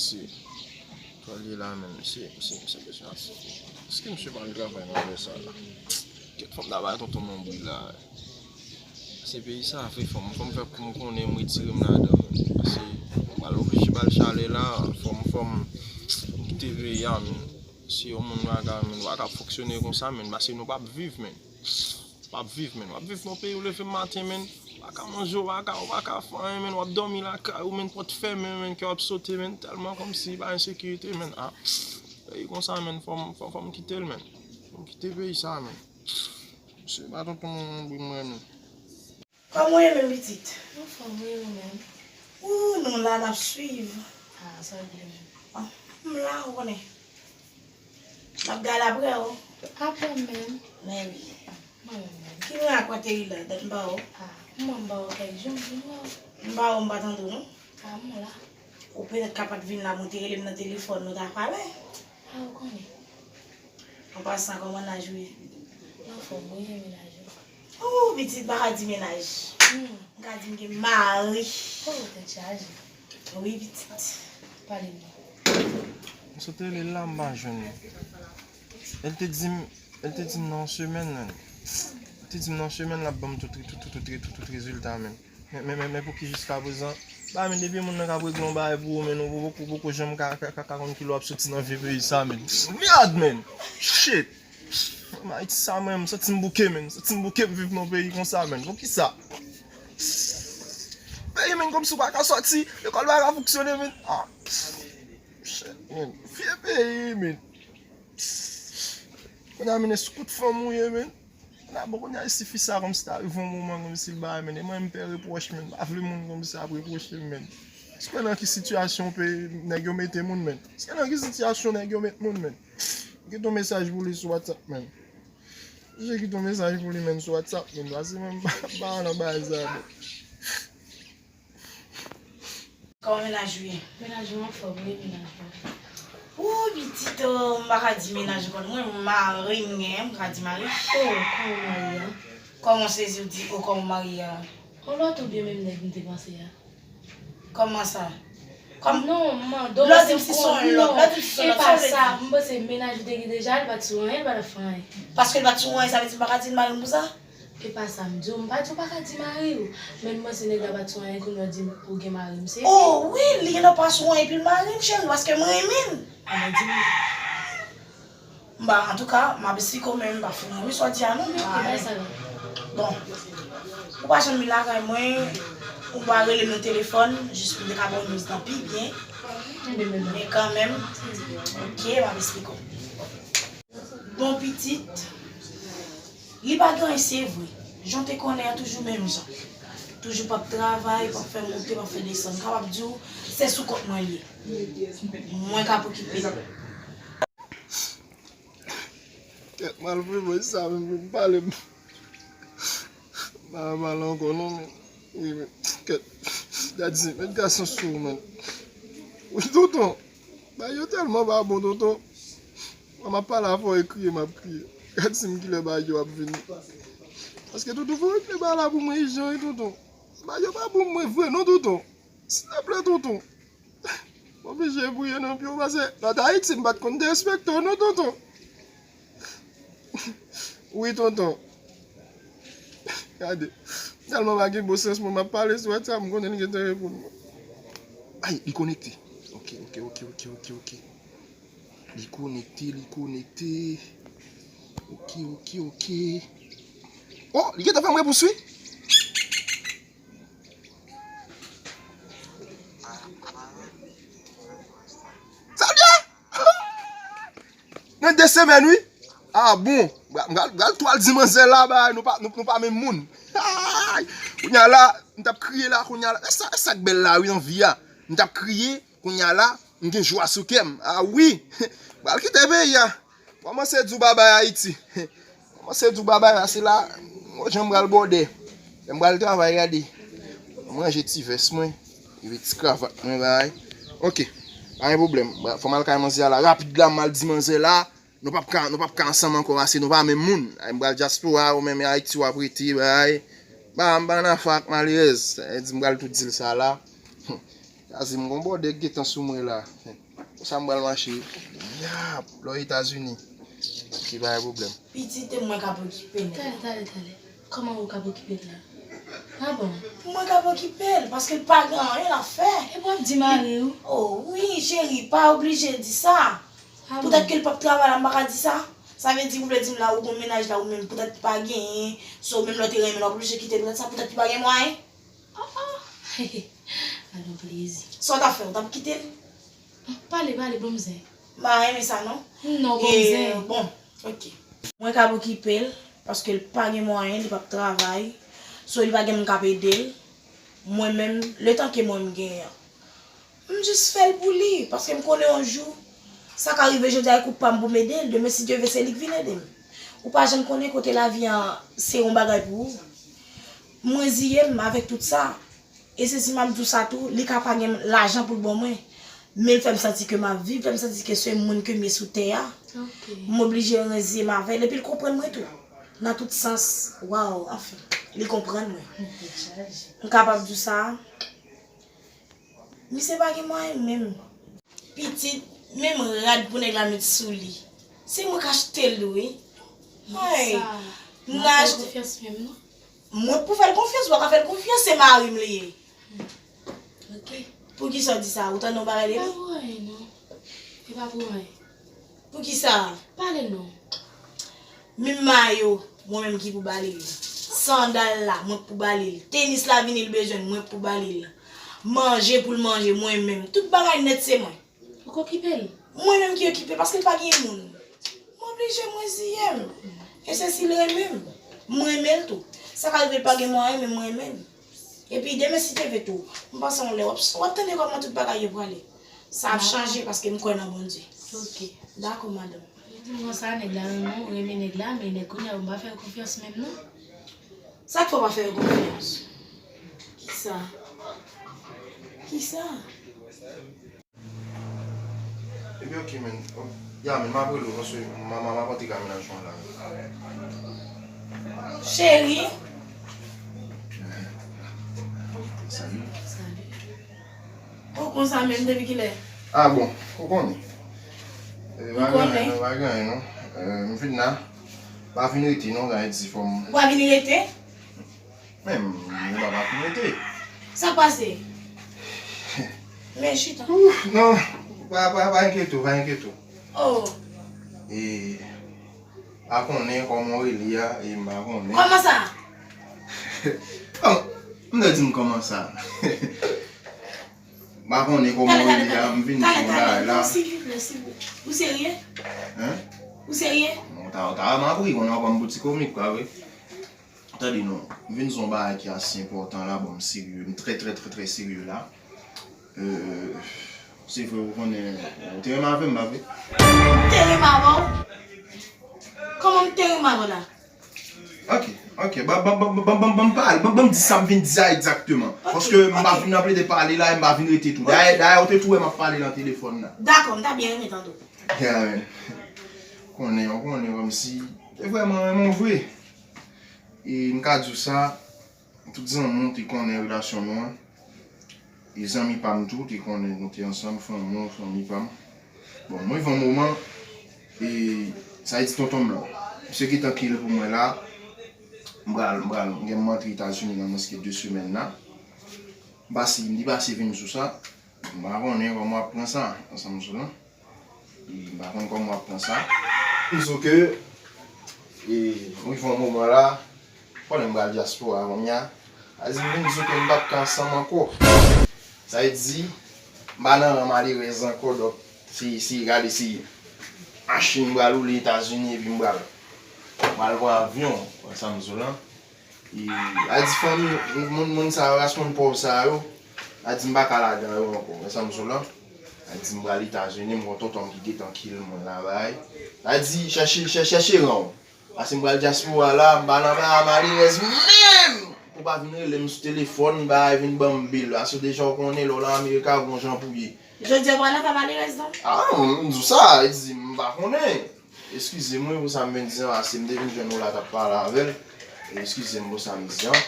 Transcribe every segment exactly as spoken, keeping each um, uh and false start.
Se, sa l ye la menm, se, se, se, se, èske misye pa al travay nan lè sa la? Kèt, fò m ta bay tonton Manbri la. Se peyi sa vre, fò m, fò m fè kou m konnen, m retire m ladan, men. Paske m pral oblije ba l chalè la, fò m, fò m, fò m kite peyi a, men. Se yon moun pa ka, men, pa ka fonksyone konsa, men, paske nou p ap viv, men. W ap viv, men. W ap viv nan peyi w leve maten, men. W pa ka manje, w pa ka, w pa ka fè anyen, men. W ap dòmi lakay ou, men. Pòt fèmen, men. Kè w ap sote, men. Tèlman kòmsi pa ensekirite, men. Ah, peyi konsa, men. Fò m, fò, fò m kite l, men. Fò m kite peyi sa, men. Se pa tonton Manbri m renmen. Kòman w ye menm, pitit? Anfòm, wi, ou menm? Ou, nou la, n ap swiv. Ah, sa byen menm. Ah, m la, ou konnen. M ap gade apre w. Apre m menm? Men wi. Mwen menm menm. Ki nou rakonte li la, dat m pa wè w? Ah, mwen m pa wè w kèk jou, m vin wè w. M pa wè w, m pa tande w, non? Ah, mwen la. Ou petèt ka pa t vin la, mwen te rele m nan telefòn, nou ta pale. Ah, ou konnen. An pasan, kòman naj ou ye? Anfòm, wi, e menaj ou? Oh, pitit, pa ka di menaj. Hmm. M ka di m gen mari. Oh, tèt chaje. Wi, pitit. Pale m non. M sot rele l la, m pa jwenn li. El te di m, el te di m nan yon semèn, men. El te di m nan yon semèn, l ap ban m tout, tout, tout, tout, tout, tout rezilta, men. Men, men, men, men pouki jiskaprezan? Ba, men depi moun nan k ap regle yon bagay pou ou, men ou poko, poko janm ka, ka, ka, ka konn kilè w ap soti nan vye peyi sa, men. Mèd, men! Shit! Ayiti sa, mwen, m santi m bouke, men. M santi m bouke, m viv nan peyi konsa, men. Poukisa? Peyi, men, kòmsi w pa ka sòti, lekòl pa ka fonksyone, men. Ah! Shit, men. Vye peyi, men. Kounye a, men, e sou kout fanm ou ye, men. N a bon, kounye a, e si fi sa kòmsi ta rive yon moman kòmsi l ba, men, e mwen m pè repwòch, men, m pa vle moun kòmsi ap repwoche m, men. Èske nan ki sitiyasyon pe nèg yo mete moun, men? Èske nan ki sitiyasyon nèg yo met moun, men? Kite yon mesaj pou li sou WhatsApp, men. Jije kite yon mesaj pou li, men, sou WhatsApp, men, pase mwen m pa, pa nan bagay sa, men. Kòman menaj ou ye? Menaj mwen anfòm, wi, menaj mwen. Ou pitit, oh, m pa ka di menaj ou konn mwen, mari m genyen, m ka di mari. Oh, kòman mari a? Kòman w sezi w di, oh, kòman mari a? On lòt oubyen menm nèg m te panse a? Kòman sa? Kòm... Non, m mande w, lè w di m si se on lòt, lè w di m si se on lòt, sa vle di? E pa sa, m panse menaj ou te gen deja, li pa t sou anyen, li pa t ap fè anyen. Paske li pa t sou anyen, sa vle di m pa ka di l mari m pou sa? E pa sa m di w, m pa di w pa ka di mari w. Men m panse nèg la pa t sou anyen, kounye a w di m ou gen mari m, se... Oh, wi, li gentan pa sou anyen epi l mari m, cheri, paske m renmen l. A, men di m. M pa, antouka, m ap esplike w, men m pa fin renmen sa w di a, non. Bon, ou pa janm vin lakay mwen, ou pa rele m nan telefòn, jis pou m te ka ba w news lan pi byen. Men kanmenm, ok, m ap esplike w. Bon pitit, li pa gen anyen, se vre. Jan w te konnen an, toujou menm jan. Toujou p ap travay, p ap fè monte, p ap fè desann. M kapab di w, se sou kont mwen l ye. Mwen k ap okipe l. Kèt, malfreman, sa menm pou m pale m. Pa mal ankò non, men. Wi, men. Kèt. Daddy, met gason sou ou, men. Wi, tonton. Bagay yo tèlman pa bon, tonton. Mwen m ap pale avè w e kriye, m ap kriye. Gad si m kilè bagay yo ap vini. Paske, tonton, fò w regle bagay la pou mwen ijan, wi, tonton. Bagay yo pa bon pou mwen vre, non, tonton. Silteplè, tonton. M oblije priye nan pye w, paske lòt Ayiti, m pa t konn derespekte w, non, tonton. Wi, tonton. Gade. Tèlman pa gen bon sans, mwen, m ap pale sou WhatsApp, m konnen li gentan reponn mwen. Ay, li konekte. Ok, ok, ok, ok, ok, ok. Li konekte, li konekte. Ok, ok, ok. Oh, li gentan fè m repons, wi. Sa l ye? Nan de semèn, wi. Ah bon. M pral, m pral, m pral twal di manzè la, ba, nou pa, nou, nou pa menm moun. Kounye a la, m t ap kriye la, kounye a la. E sa, e sa k bèl la, wi, nan vi a. M t ap kriye, kounye a la, m gen jwa sou kè m. Ah wi. M pral kite peyi a. Kòmanse di w babay Ayiti. Kòmanse di w babay la, se la, jan m pral bòdè. Lè m pral travay, gade. M ranje ti vès mwen, epi ti kravat mwen, bay. Ok. Pa gen pwoblèm. Fò m al kay manzè a la. Rapid la, m al di manzè la. Nou p ap ka, nou p ap ka ansanm ankò, paske nou pa menm moun. Ay, m pral dyaspora, ou menm e Ayiti w ap rete, bay. Ba, m pa nan afè ak malerèz. Sa vle di m pral tou di l sa la. Azim, gon bòdè k gentan sou mwen la. Konsa m pral mache. Yap, lò Etazini. Ki bagay pwoblèm. Pitit e mwen k ap okipe l. Tande, tande, tande. Kòman ou k ap okipe l la? Ah bon? Mwen k ap okipe l, paske l pa gen anyen l ap fè. E w ap di mari w? Oh wi, cheri, pa oblije di sa. Ah Poutèt bon? ke l p ap travay la, m pa ka di sa. Sa vle di ou vle di m la ou gon mennaj la ou menm poutèt li pa genyen, so menm lè w te renmen l w ap oblije kite l poutèt sa, poutèt li pa gen mwayen. Ah ah. Gad yon plezi. Sa w t ap fè, ou t ap kite l? Pale, pale, bon zen. M pa renmen sa non. Non, bon zen. Bon, ok. Mwen k ap okipe l, paske l pa gen mwayen, li p ap travay. So li pa gen moun k ap ede l. Mwen menm, letan ke mwen m genyen an. M jis fè l pou li, paske m konnen yon jou, sa ka rive jodi a e koup pa m pou m ede l, demen si Dye ve se li k vin ede m. Ou pa janm konnen kote lavi an se yon bagay pou ou. M reziye m avèk tout sa. E se si m ap di w sa tou, li ka pa gen lajan pou l ban mwen. Men l fè m santi ke m ap viv, fè m santi ke se moun ke m ye sou tè a. M oblije reziye m avè l, epi l konprann mwen tou. Nan tout sans, waw, anfen, li konprann mwen. M kapab di w sa. Misye pa gen mwayen menm. Pitit, menm rad pou nèg la met sou li. Se mwen k achte l wi. Ay, m achte. Mwen pou fè l konfyans, ou pa ka fè l konfyans, se mari m li ye. Poukisa w di sa? Ou tande yon bagay de li? E pa pou anyen. Poukisa? Pale non. Menm mayo, mwen menm ki pou ba li l. Sandal la, mwen k pou ba li l. Tenis la vini l bezwen l, mwen k pou ba li l. Manje pou l manje, mwen menm. Tout bagay nèt se mwen. Ou k okipe l? Mwen menm ki okipe l, paske l pa gen moun. M oblije m reziye m. E se si l renmen m. M renmen l tou. Sa ka rive l pa gen mwayen, men m renmen l. Epi demen si Dye ve tou, m panse yon lè w ap, w ap tande kòman tout bagay yo prale. Sa ap chanje paske m kwè nan Bondye. Ok. Dakò, madanm. Di m konsa, nèg la renmen w, renmen nèg la, men nèg kounye a yo m pa fè yo konfyans menm non. Sa k fè w pa fè yo konfyans? Kisa? Kisa? Epi ok men, ya men, m ap rele w paske m ap antre kay mennaj mwen la. Cheri. Salut. Ou konsa menm depi kilè? Ah bon, ou konnen. Eh, pa gen anyen non, pa gen anyen non. Eh, m vin la. Pa vin rete non, sa vle di fò m. Ou pa vin rete? Men, m pa pa vin rete. Sa k pase? Men chita. Ouf, non, pa, pa, pa enkyete w, pa enkyete w. Oh. E, pa konnen kòman w rele a, e m pa konnen. Kòman sa? Bon, m te di m kòman sa. M pa konnen kòman w rele a, m vin di yon bagay la. Silvouplè, silvouplè. Ou serye? Hein? Ou serye? Non, ta, ta, m ap ri, konnen w ap pran m pou ti komik, pa vre? Tande non, m vin di yon bagay ki ase enpòtan la, bon, m serye, m trè, trè, trè, trè serye la. Euh, se vre, ou konnen, ou te renmen avè m, pa vre? M te renmen avè w? Kòman m te renmen avè w la? Ok, ok, ban, ban, ban, ban, ban, ban m pale, ban, ban m di sa m vin di a egzakteman. Paske m pa vin nan plede pale la, e m pa vin rete tou. Dayè, dayè, ou te tou wè m ap pale nan telefòn nan. Dakò, m ta byen renmen tande w. Ya, men. Konnen, ou konnen kòmsi, e vrèman renmen w vre. E m ka di w sa, tout zanmi w te konnen relasyon nou an. E zanmi pa m tou te konnen nou te ansanm, fanmi w, fanmi pa m. Bon, mwen rive yon moman, e sa vle di tonton m lan. Misye gentan kile pou mwen la. M pral, m pral, m gen m antre Etazini nan mwens ke de semèn la. M pase, m depase vin sou sa. M pa konnen kòman w ap pran sa, ansanm sou lan. E m pa konn kòman w ap pran sa. M di w ke, e, m rive yon moman la, konnen m pral dyaspora kounye a. Sa di m vin di w ke m p ap ka ansanm ankò. Sa vle di, m pa nan ran malerèz ankò, donk, se, se gade, se machin m pral woule Etazini epi m pral, m pral pran avyon, wè sa m di w lan. E, a di fanmi, moun, moun sa yo, ras moun pòv sa yo, a di m pa ka ladan yo ankò. Wè sa m di w lan? A di m pral Etazini, m gon tonton m ki gentan kile mwen la bay. A di, chèche, chèche, chèche ran w. Pase m pral dyaspora la, m pa nan bagay malerèz menm! Pou pa vin rele m sou telefòn, bagay vin ban m bil. Pase deja w konnen, lè w nan Amerika, gon jan pou ye. Jodi a w pral nan bagay malerèz non? Ah, m di w sa, e di m pa konnen. Eskize mwen pou sa m vin di an, pase m te vin jwenn ou la t ap pale avè l. Eskize m pou sa m di an.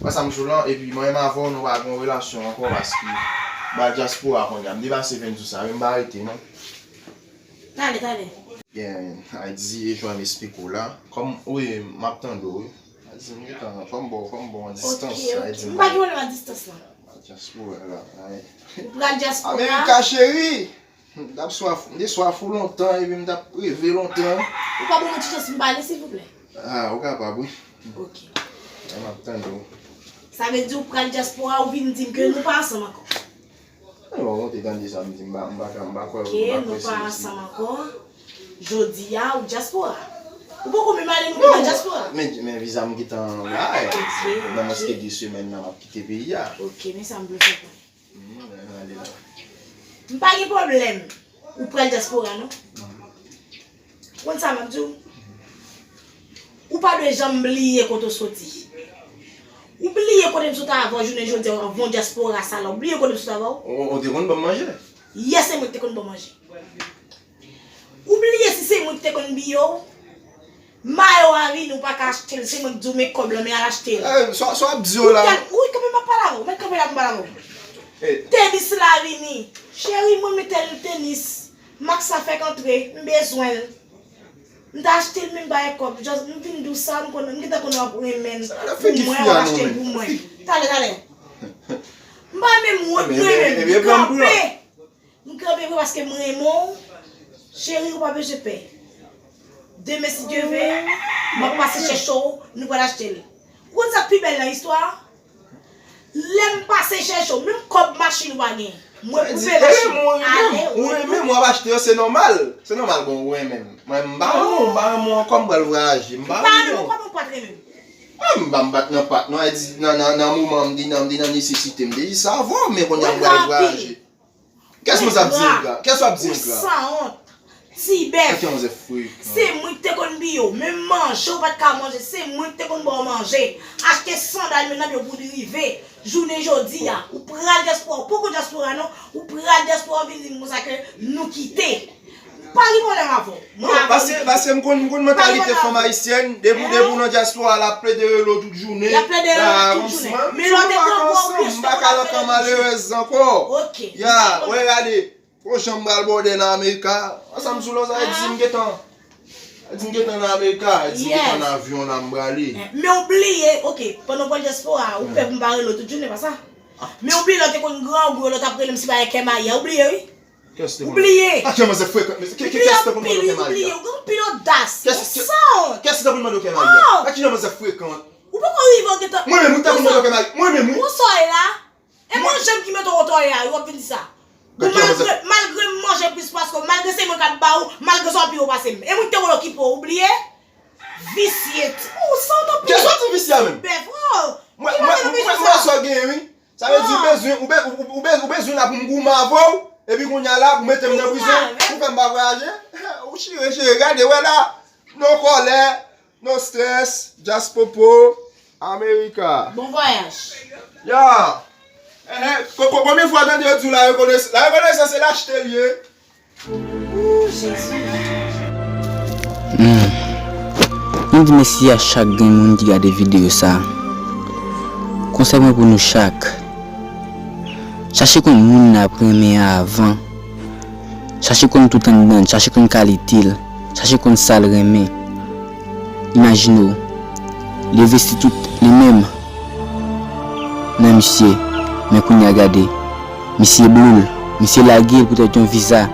Wè sa m sou lan, epi mwen menm avè w nou pa gen yon relasyon ankò paske M al dyaspora kounye a, m depase venn jou sa, men m pa rete non. Talè, talè. Gen, a di, e jan m esplike w la. Kòm, wi, m ap tande w, wi. A di, m gentan, fò m ba w, fò m ba w an distans, ok, a di, m pa gen pwoblèm ak distans lan. Dyaspora la, ay. Ou pral dyaspora? America chérie! M t ap swaf, m te swaf ou lontan, epi m t ap reve lontan. Ou ka ban mwen ti chans m pale, silvouplè? Ah, ou kapab, wi. Ok. Mwen, m ap tande w. Sa vle di ou pral dyaspora, ou vin di m ke nou pa ansanm ankò? Non, ou te tande sa m di, m pa, m pa ka, m pa kwè, m pa kwè se, se. Ok, nou pa ansanm ankò. Jodi a, ou dyaspora. Ou poko menm ale, nou gentan dyaspora. Men, men viza m gentan la, eh. Ok, nan mwens ke de semèn nan, m ap kite peyi a. Ok, men sa m vle fè. M pa gen pwoblèm. Ou pral dyaspora, non? Konn sa m ap di w? Ou pa dwe janm bliye kote w soti. Ou bliye kote m sot avè w jounen jodi a, anvan w dyaspora sa la. Ou bliye kote m sot avè w? Ou, ou te konn ban m manje? Yes, se mwen ki te konn ban w manje. Ou bliye si se mwen ki te konn biye w? Mayo a vini, ou pa ka achte l, se mwen ki di w men kòb lan, men al achte l. Eh, sa, sa w ap di yo la? Ou tèl, wi, kanpe m ap pale avè w, men kanpe la pou m pale avè w. Eh. Tenis la vini. Cheri, mwen men tèl tenis. Mak sa fèk antre, m bezwen l. M ta achte l, men m pa gen kòb. Just, m vin di w sa, m konn, m gentan konn w ap renmen l pou mwen, w ap achte l pou mwen. Talè, talè. M pa menm wont, mwen menm, m kanpe. M kanpe vre paske m renmen w. Cheri, ou pa bezwen pè. Demen, si Dye ve, m ap pase chèche w, nou pral achte l. Ou konn sa k pi bèl nan istwa a? Lè m pase chèche w, menm kòb machin ou pa gen. Mwen koupe machin, ale, ou renmen m, w ap achte yo, se nòmal. Se nòmal, bon, ou renmen m. Mwen, m pa renmen w, m pa renmen w ankò, m pral vwayaje. M pa renmen w. Ou pa renmen m, kòman ou pa t renmen m? Ah, m pa, m pa t nan pat, non, e di, nan, nan, nan moman m te nan, m te nan nesesite, m te di sa avè w, men kounye a m pral vwayaje. Kès mwen sa ap di engra? Kès w ap di engra? Ou sanwont. Ti bèf. Kèk manzè frekan. Se mwen ki te konn biye w. Menm manje w pa t ka manje, se mwen ki te konn ba w manje. Achte sandal, men nan pye w pou rive jounen jodi a. Ou pral dyaspora, ou poko dyaspora non. Ou pral dyaspora, ou vin di m konsa ke nou kite. Pa gen pwoblèm avè w. Non, paske, paske m konn, m konn mantalite fanm ayisyèn, depi, depi w nan dyaspora, l ap plede rele w tout jounen. L ap plede rele w tout jounen. Men lè w te pran gwo plis, m pa ka nan kan malerèz ankò. Ok. Ya, wè gade, pwochen m pral bòdè nan Amerika. Ansanm sou lòs, sa vle di m gentan, sa vle di m gentan nan Amerika, sa vle di m gentan nan avyon la, m prale. Men ou bliye, ok, pandan w pral dyaspora, ou pè pou m pa rele w tout jounen, pa sa? Men ou bliye lè w te konn grangou, lè w t ap rele m si bagay kè mayi a, ou bliye wi. Kès te konn. Ou bliye. Gad jan manzè frekan, mesye. Kè, kè, kès te konn mande w kè mayi a? Ou bliye, ou gen anpil odas. Kès, kès, kès te konn mande w kè mayi a? Gad jan manzè frekan. Ou poko rive, ou gentan. Mwen menm, ou te konn mande w kè mayi. Mwen menm, wi. Ou sòy la. E manje m ki mete w otòy a, wi, w ap vin di sa. Bon, malgre, malgre m manje plis paske w, malgre se mwen k ap ba ou, malgre sa w pi wo pase m. E mwen ki te konn okipe w, ou bliye? Visye, ti, ou sa w t ap. Kès w ap di visye a menm? Bèf, oh. Mwen, mwen, mwen, mwen sa w gen, wi. Sa vle di ou bezwen, ou be-, ou, ou, ou be-, ou bezwen la pou m goumen avè w, epi kounye a la, pou mete m nan prizon, pou fè m pa vwayaje? Ou chire, chire, gade, wè la, no kòlè, no stress, Djazz Popo, America. Bon vwayaj. Ya. Eh, eh, ko-, ko-, konbyen fwa tande yo di w la rekones-, la rekonesans se lachte l ye? Ooh, Jezi. Hmm. M di mèsi a chak grenn moun ki gade videyo sa. Konsèy mwen pou nou chak, chache konn moun n ap renmen an avan. Chache konn tout anndan l, chache konn kalite l, chache konn sa l renmen. Imajine w, li envesti tout li menm nan misye, men kounye a gade, misye blou l, misye lage l poutèt yon viza,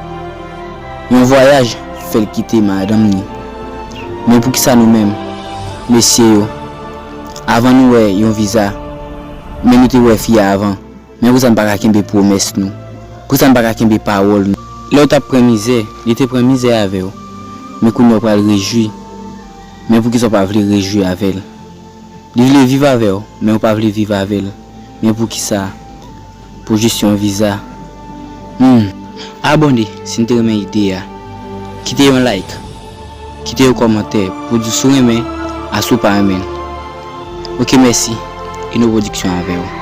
yon vwayaj fè l kite madanm li. Men poukisa nou menm, mesye yo, avan nou wè yon viza, men nou te wè fi a avan? Men poukisa n pa ka kenbe pwomès nou? Poukisa n pa ka kenbe pawòl nou? Lè w t ap pran mizè, li te pran mizè avè w. Men kounye a w pral rejwi. Men poukisa w pa vle rejwi avè l? Li vle viv avè w, men w pa vle viv avè l. Men poukisa? Pou jis yon viza. Hmm. Abòne si n te renmen ide a. Kite yon like. Kite yon kòmantè pou di si w renmen a si w pa renmen l. Ok, mèsi. Eno Production avè w.